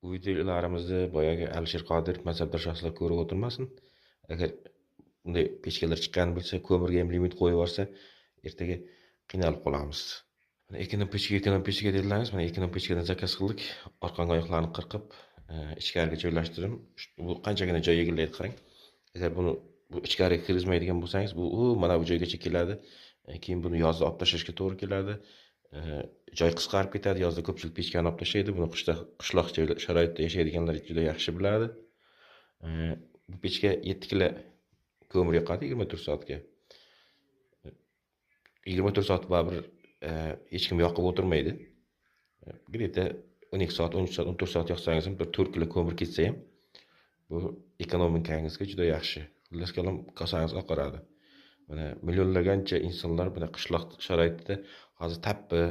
Bu videolarimizni boyagi Alisher Qodirov mansabdor shaxslar ko'rib o'tirmasin. Agar bunday pechkalar chiqqanini bilsa, ko'mirga ham limit qo'yib yuborsa, ertaga qiynalib qolamiz. Mana ekonom pechka, ekonom pechka dedilaringiz, mana ekonom pechkadan zakaz qildik. Orqangi oyoqlarini qirqib, ichkariga joylashtirdim. Bu qanchagina joy egallaydi qarang. Agar buni bu ichkariga kirgizmaydigan bo'lsangiz, bu mana bu joygacha keladi. Keyin buni yozda olib tashlashga to'g'ri keladi. Joy qisqarib ketadi. Yozda ko'pchilik pechkani olib tashlaydi. Buni qishda qishloq sharoitda yashaydiganlar juda yaxshi biladi. Bu pechka 7 kilo ko'mir yoqadi 24 soatga. 24 soat baribir hech kim yoqib o'tirmaydi. Где-то 12 soat, 13 soat, 14 soat yoqsangiz ham bir 4 kilo ko'mir ketsa ham bu ekonomikangizga juda yaxshi. Xullas kalom, kosangiz oqaradi. Mana millionlagancha insonlar mana qishloq sharoitida hozir tappi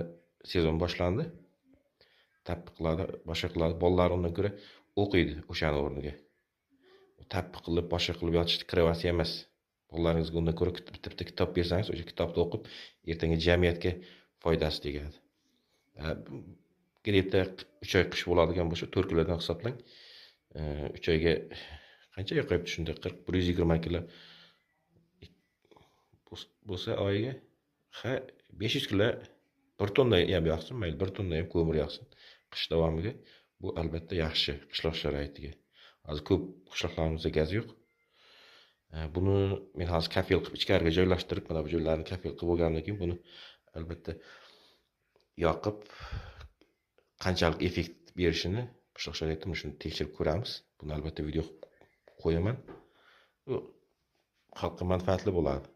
sezon boshlandi. Tappi qiladi, boshqa qiladi. Bolalar undan ko'ra o'qiydi o'shani o'rniga. Tappi qilib, boshqa qilib yotishni kravati emas. Bolalaringizga undan ko'ra bitta kitob bersangiz, o'sha kitobni o'qib, ertangi jamiyatga foydasi tegadi. Где-то 3 oy qish bo'ladigan bo'lsa, 4 kilodan hisoblang. 3 oyga qancha yoqayapti shunda? 40, 120 kilo bo'lsa oyiga, ha, 500 kilo, 1 tonna ham yoqsin, mayli, 1 tonna ham ko'mir yoqsin qish davomiga. Bu albatta yaxshi qishloq sharoitiga. Hozir ko'p qishloqlarimizda gaz yo'q. Buni men hozir kafel qilib ichkariga joylashtirib, mana bu joylarni kafel qilib bo'lgandan keyin buni albatta yoqib qanchalik effekt berishini qishloq sharoitida mana shuni tekshirib ko'ramiz. Buni albatta video qilib qo'yaman. Bu xalqqa manfaatli bo'ladi.